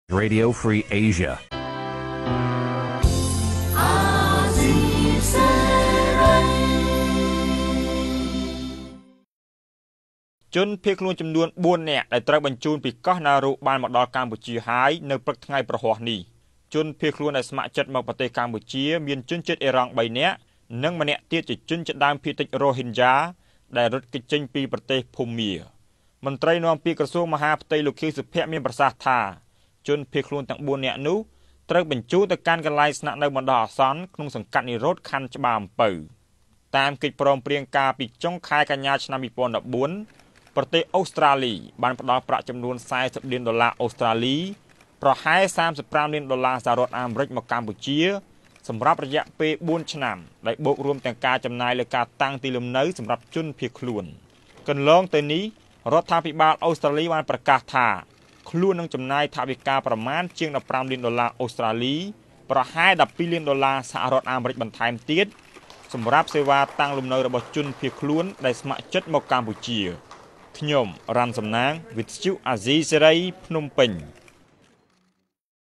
Radio Free Asia ជនភៀសខ្លួនចំនួន 4 នាក់ ដែលត្រូវបញ្ជូនពីកោះណារុ បានមកដល់កម្ពុជាហើយនៅព្រឹកថ្ងៃព្រហស្បតិ៍នេះ។ ជនភៀសខ្លួនដែលស្ម័គ្រចិត្តមកប្រទេសកម្ពុជា មានជនជាតិអ៊ីរ៉ង់ 3 នាក់ និងម្នាក់ទៀតជាជនជាតិដើមភាគតិចរ៉ូហិនយ៉ា ដែលរត់គេចចេញពីប្រទេសភូមា។ មន្ត្រីនាំពាក្យក្រសួងមហាផ្ទៃ លោកខៀវសុភ័ក្រ មានប្រសាសន៍ថា ជនភៀសខ្លួនទាំង 4 នាក់នោះ ត្រូវបញ្ជូនទៅកាន់កន្លែងស្នាក់នៅបណ្ដោះអាសន្ន ក្នុងសង្កាត់និរោធ ខណ្ឌច្បារអំពៅ។ តាមកិច្ចព្រមព្រៀងកាលពីចុងខែកញ្ញា ឆ្នាំ 2014 ប្រទេសអូស្ត្រាលីបានផ្ដល់ប្រាក់ចំនួន 40 លានដុល្លារអូស្ត្រាលី ប្រហែល 35 លានដុល្លារសហរដ្ឋអាមេរិក មកកម្ពុជា សម្រាប់រយៈពេល 4 ឆ្នាំ ដែលបូករួមទាំងការចំណាយលើការតាំងទីលំនៅសម្រាប់ជនភៀសខ្លួន។ កន្លងទៅនេះ រដ្ឋាភិបាលអូស្ត្រាលីបានប្រកាសថា ខ្លួននឹងចំណាយថវិកាប្រមាណជាង 15 លានដុល្លារអូស្ត្រាលី ប្រហែល 12 លានដុល្លារសហរដ្ឋអាមេរិកបន្ថែមទៀត សម្រាប់សេវាតាំងលំនៅរបស់ជនភៀសខ្លួនដែលស្ម័គ្រចិត្តមកកម្ពុជា។ ខ្ញុំរ៉ាន់សំណាង វិទ្យុអាស៊ីសេរី ភ្នំពេញ។